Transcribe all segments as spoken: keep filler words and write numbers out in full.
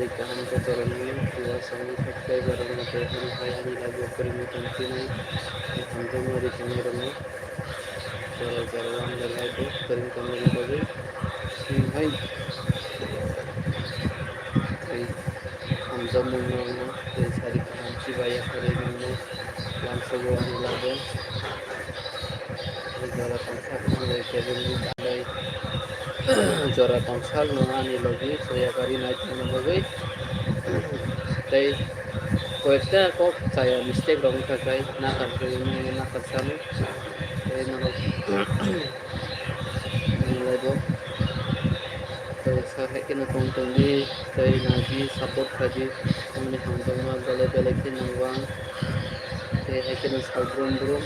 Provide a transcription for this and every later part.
Kaham khe chwrwngwi chubachu subscriber rokno tei ani hai ani live o kwrwngwi tongphinai hamjakma ri tongnairokno jora jora o ang live o kwrwng tongmani bagwi hai tei hamjakmung norokno tei sari kaham chibai yakarwi nangno lamsogo ani live o. Jora tongsa thanglai kebengni thanglai jora tongsa no ani logi soya gari nai tongna bagwi tei koyekta kok chaya mistake rok wngkha khai nakar khe wngmani nakar sano tei norok nanglaio tei sa hai kheno tong tongdi tei naiwi support khaidi tamni hamjakma belai belai khe nango ang. Tei hai kheno sal brum brum.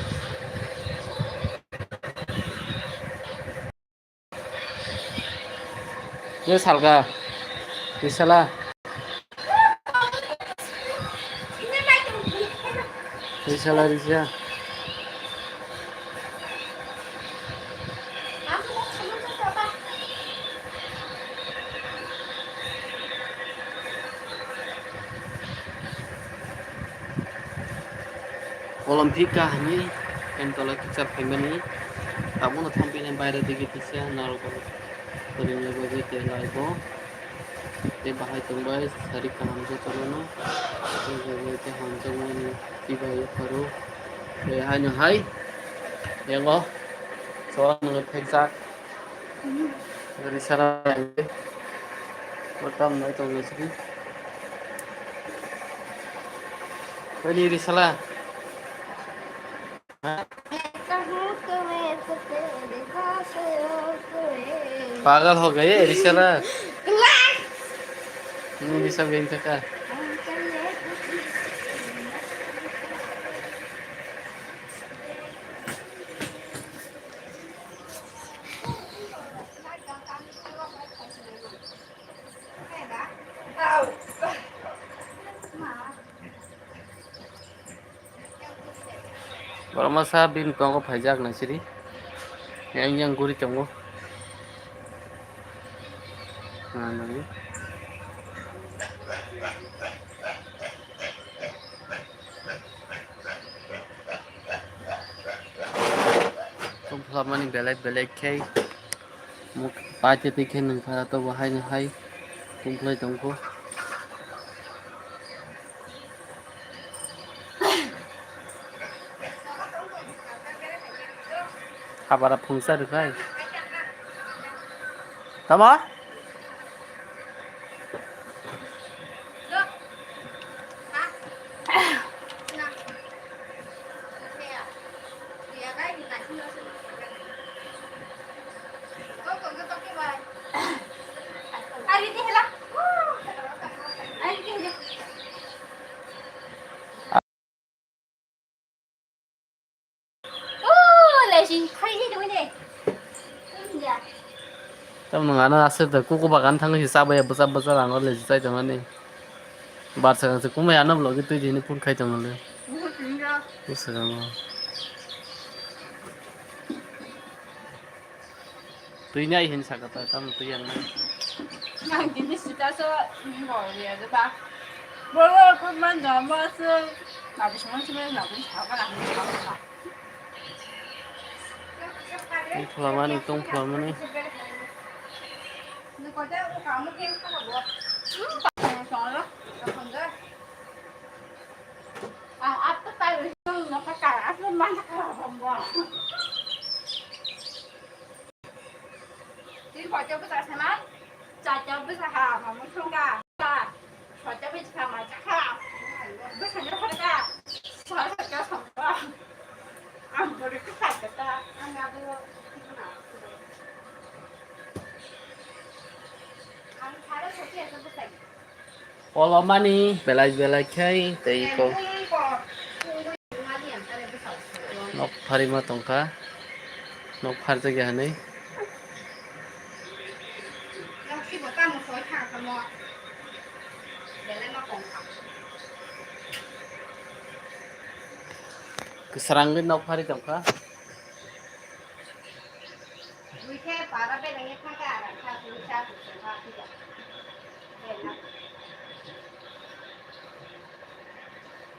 Ye salga. Risala. Risala risa. Olympic kahini, Pentola kichar phaimani, tabono thampini baire digi tisa narwkgo, kwrwngni bagwi tei laibo, tei bahai tongbai sari kaham jotono, tei hamjakmani twibai yapharo, tei haino hai, yango, chwla nungwi phekjak. Risala. Motam nai tong sini. Ini risala. पागल हो गए रिसला। Ini bisa bintang. Borok masa bini tongo phaijak nai siri. Yang yang guri tongo. Nani. Tongthokmani belai belai khe muk paite twi khe nungkha to bo haino hai tongphlai tongkho. Habara phungsa rwkhai. Tamo? Tamo nwng ano aswk da kuku bagan thangwi se chabaya bwsa bwsa rang o lesu chai tongmani. Barsa kangse kumui ano vlog twi di hinwi phone khai tongmani. Bwswk rang o. Twi nai hin saka ta, tamo twi yang nai. Nang tini sita so, ni bo ya de ba. Bo bo ko man da ma so, na bi shong shong na bi sa ka na sa ka. Tong phulamani, tong phulamani. Ni ko da ko ka mo ke ka bo. Hmm, ka mo so lo, ka mo da. Ah, apa tayo yung nakakaas ng mga karabamba? Hindi ko ito basta sa man, sa ito basta ha, mamusong ka, sa, sa ito basta ka, sa ito basta ka, sa ito basta ka, ang buri ko sa ito, ang abo, ang sa ito basta. Kolomani belai belai khai tei ko nok pharima tongkha, nok pharjakya hinwi. Kwsrangwi nok phari tongkha. Buikhe para belai thangkha, ara kha, buisa, buisa, buisa.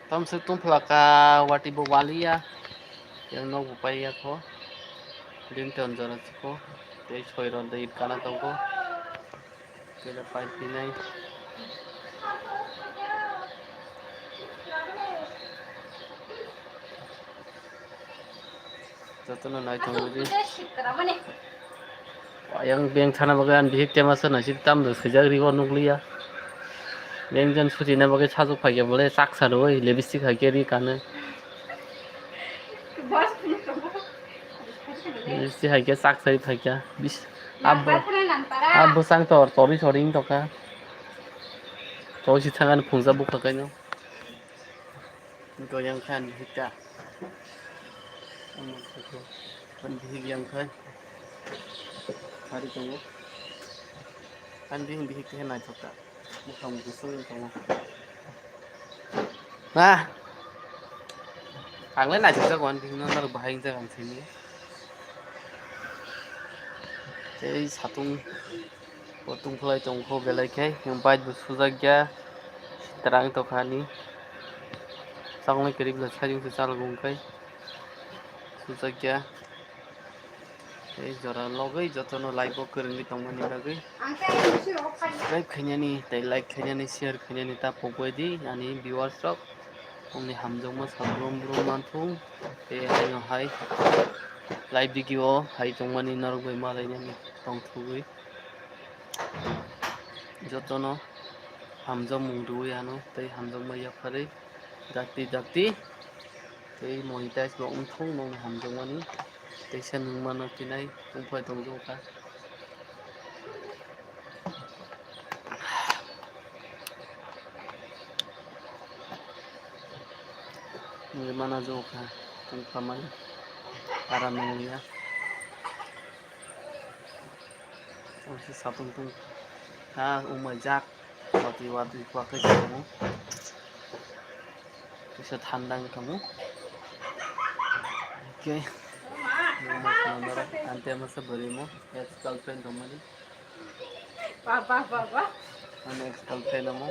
Tamswk tungphla ka, watwi bo waliya. Yang nok bo paiya kho. Rington jora chikho. Tei soiro de it kana tongo. Tei pai pinai. Jotono nai tongo di. Ayang beng thana bagwi ani bihik tema se nai si tam do swijak rigo nukliya. Beng jan suti na bagwi sajwk phaikya bole chak sa rwui lipstick haikhe ri kano. Lipstick haikhe chak sai phaikya. Bis-, abo, abo bwsang tor tori sori wng tongkha. Tori si thangani phungsa bukha kaino. Goyang khan hita. Kan bihik yang khan. Hari tongo. Kan bihik bihik khe naithok kha. Buphang kusung tongo. Ha. Ang le naithok jak wan bihik no norok bahai wng jak ang sini. Tei satung. Bo tungkhlai tongkho belai khe, bike bo sujakya, twrang tongkha ani. Chaknai kwrwi belai sajwk se chalok wngkhe sujakya. Tei jora logwi jotono live o kwrwngwi tongmani bagwi subscribe khainani tei like khainani share khainani ta pogbai di ani viewers rok. Ani hamjakma sal brum brum manthung tei haino hai live video hai tongmani norok bai malainani tongthogwi. Jotono hamjakmung rwui ano tei hamjakma yapharwi dakti dakti tei monetize bo wngthung nokni hamjakmani teisa nung mano kinai wngpai tongjakha. Nungwi mana jokha tongkha mani aram nungya. Ang se satung tung ha umai jak watwi watwi kwak khe tongo. Kisa thanda wng tongo. Okay. Ang te masa bwrwi mo ex girlfriend tongmani. Ba, ba, ba, ba. Ano ex girlfriend amo.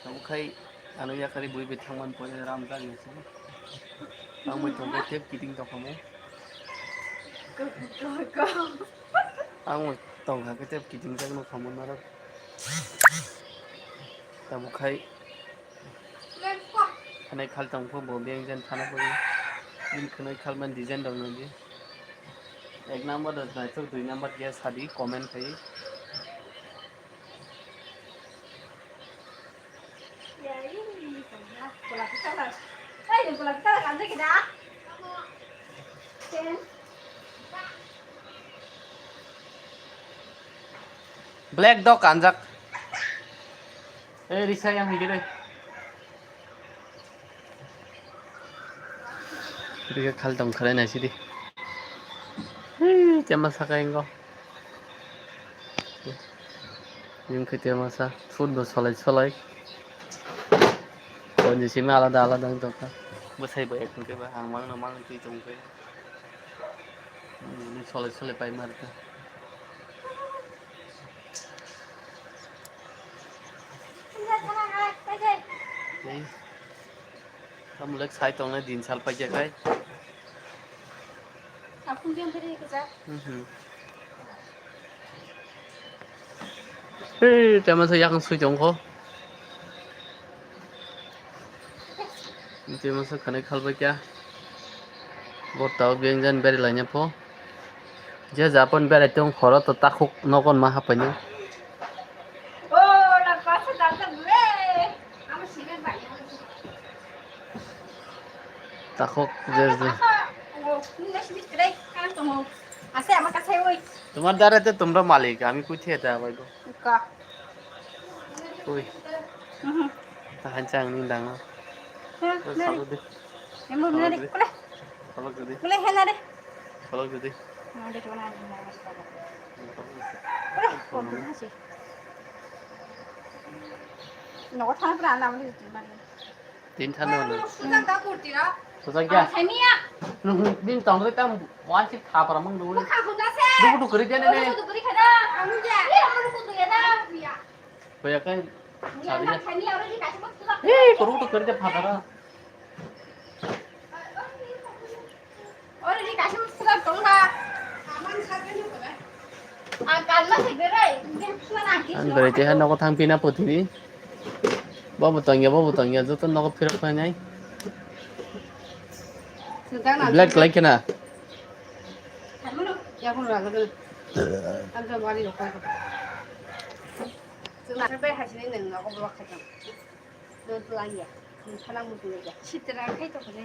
Tamo khai ano yakari bui bui thangman pore ram jak ni se. Ang mai tongkha tep kiting tongkha mo. Go, go, go. Ang mai tongkha khe tep kiting jak no khamon narok. Tamo khai. Khwnai khal tongkho bo beng jen thana pori. Bini khwnai khal man design rok nangdi. Ek number da naithok, dui number khe sadi comment khai. Black dog anjak. Eh, risa yang higire. Rika khal tong khalai nai sidi. Hei, tema sakai ngo. Yung khe tema sa, food bo solai solai. Konji simi alada alada wng tongkha. Bwsai bo ek tongkhe ba, ang mangno mang twi tongkhe. Solai solai pai markha. Tei tamulek sai tongnai din sal paikya khai. Mhm. Hei, tei masa yakung sui tongkho. Tei masa khanai khalbai kya. Bo tao beng jan beri lainai pho. Je japon berai tong khoro to takhuk nogon ma hapaino. Takhuk je je. Tomar dare te tomra malik, ami koi the da bhai go. Ui. Mhm. Tahan chang ni dang. He, nari. Salok di. Emo nari, kule. Salok di. Kule he nari. Salok di. Nari to nari. Kule, kono hasi. Nogo thang pra na mani mani. Tin thang na. Sujak da kurti ra. Sujak ya. Ang thani ya. Nung bin tong re tam wan si tha para mang du. Mukha guna se. Du du kri de ne ne. Du du kri khada. Amu ja. Amu du ya da. Koya kai. Hey, kurung tu kerja fatara. Ang bwrwi tei ha nogo thang pina putini. Bo bo tongya, bo bo tongya, joto nogo phirok phainai. Black, black kena. Chwng naising bai haisini nwng nogo block khaijak. Nwng twlang ya. Nwng thanang muchung ya. Sitra khai to kene.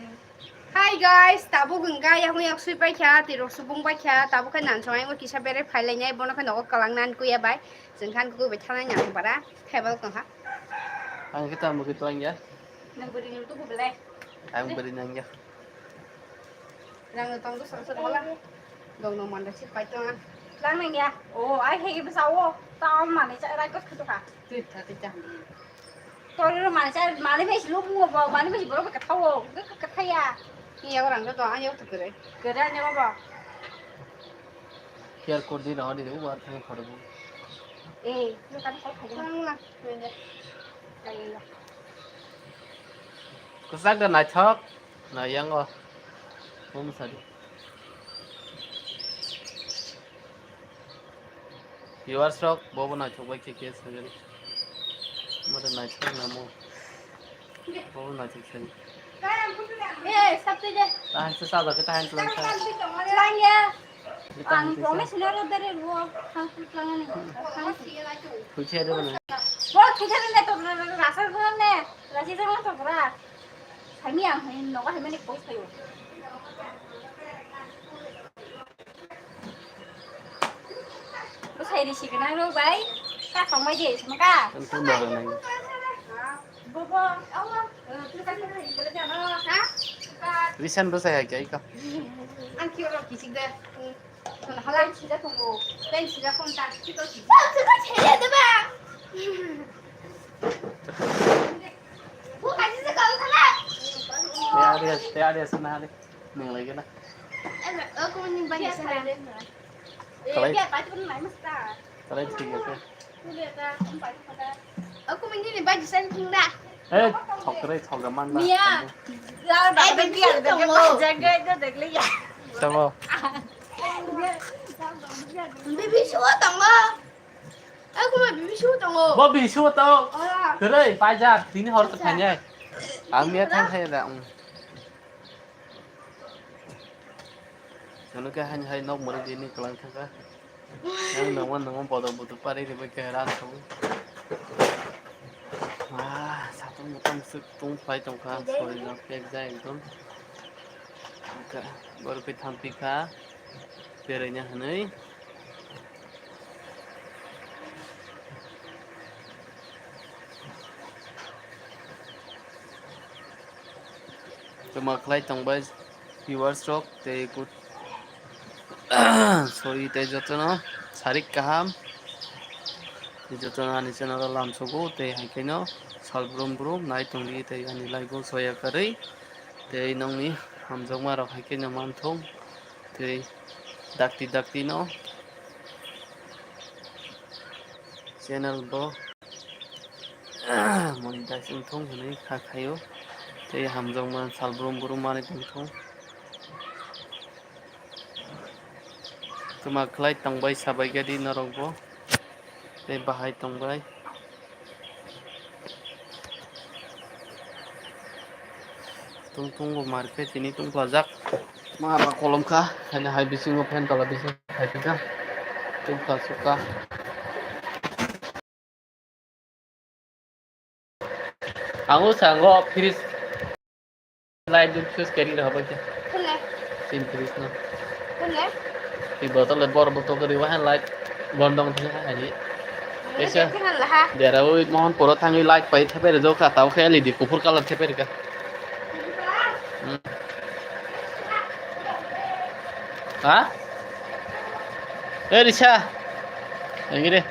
Hi guys, tabuk wngkha yakung yak sui paikha, tirok subung paikha, tabuk khai nansong ai kisa bere phailainai, bono khai nogo kwlang nan kuya bai. Chwng khan kukui bai thanai nang bara. Table kong ha. Ang khe tamo khe twlang ya. Nwng bwrwi nwng tubu belai. Ang bwrwi nang ya. Rang no tong do song song wala. Dong no manda si pai tong. Lang nang ya. Oh, ai hege bwsa o. Ta om mane cha rai kot khutu kha. Twi tha twi tha. Tori ro mane cha mane me si lu mu bo mane me si borok ka thawo. Ka tha ya. Ni ya rang do to an yo to kre. Kre an yo bo. Care kor di na ni wa thang khor bu. Eh, yo kan khor kha. Lang lang. Kwchak da naithok, na yang o. Bumsari. Viewers rok, bobo naithok bai khe khe sajani. Mada naithok namo. Bobo naithok sajani. Eh, stop de. Tahan se sajak, tahan se langsa. Langya. Ang promise no ro dere ro. Hang put lang ni. Hang. Thuchhe de bana. Bo thuchhe de to rasa ro ne. Rasi jang to ra. Sami ang hin no ga hin ne post thayo. Bo sai ri sikna ro bai. Ka tong mai de sma ka. Ang tu mara nai. Bobo, awa. Recent bwsai hai khe iko. Ang khe oro kisik de. Hala sida tongo. Pen sida kon ta kito sida. Te ari, te ari asana hari. Nang lagi na. Kalai. Kalai thik ase. Aku minggu ni baju sen pun dah. Eh, thokre thoga man ba. Mia. Sabo. Bibi suwa tongo. Aku mah bibi suwa tongo. Bo bibi suwa to. Ora. Kere pajak tini hor to thanya. Ang mia thang thanya da. Ano khe haini hai nok mwrwk dini kwlang thangkha. Yang nangma nangma bodol bodol pari ribai khe ran thangwi. Ah, satung mutung suk tung phai tongkha, sorry no pek jai ekdom. Borok khe thang pikha, beraina hinwi. Tuma khlai tongbai viewers rok tei good, sorry, tei jotono sarik kaham. Tei jotono ani channel o lamsogo tei hai khe no sal brum brum nai tongdi tei ani live o soya karwi tei nongni hamjakma rok hai khe no manthung. Tei dakti dakti no channel bo monetize wngthung hinwi kha khaio. Tei hamjakma sal brum brum manwi tongthung. Tuma khlai tongbai sabai gadi norok bo. Tei bahai tongbai. Tung tung bo market tini tung pajak. Ma ba kolom kha, haino hai bisingo phan tola bising hai pika. Tung pha suka. Ang o sango fridge light dun fuse kering dah apa aja. Kone? Sim fridge no. Kone? Di botol le bor botol kering wahan light bondong thina hai ni. Esa. Kene laha. Dera ui mohon poro thangwi light pai thepe re joka tau khe L E D kuphur color thepe re ka. Hmm. Ha? Eh, Risa. Yang gini.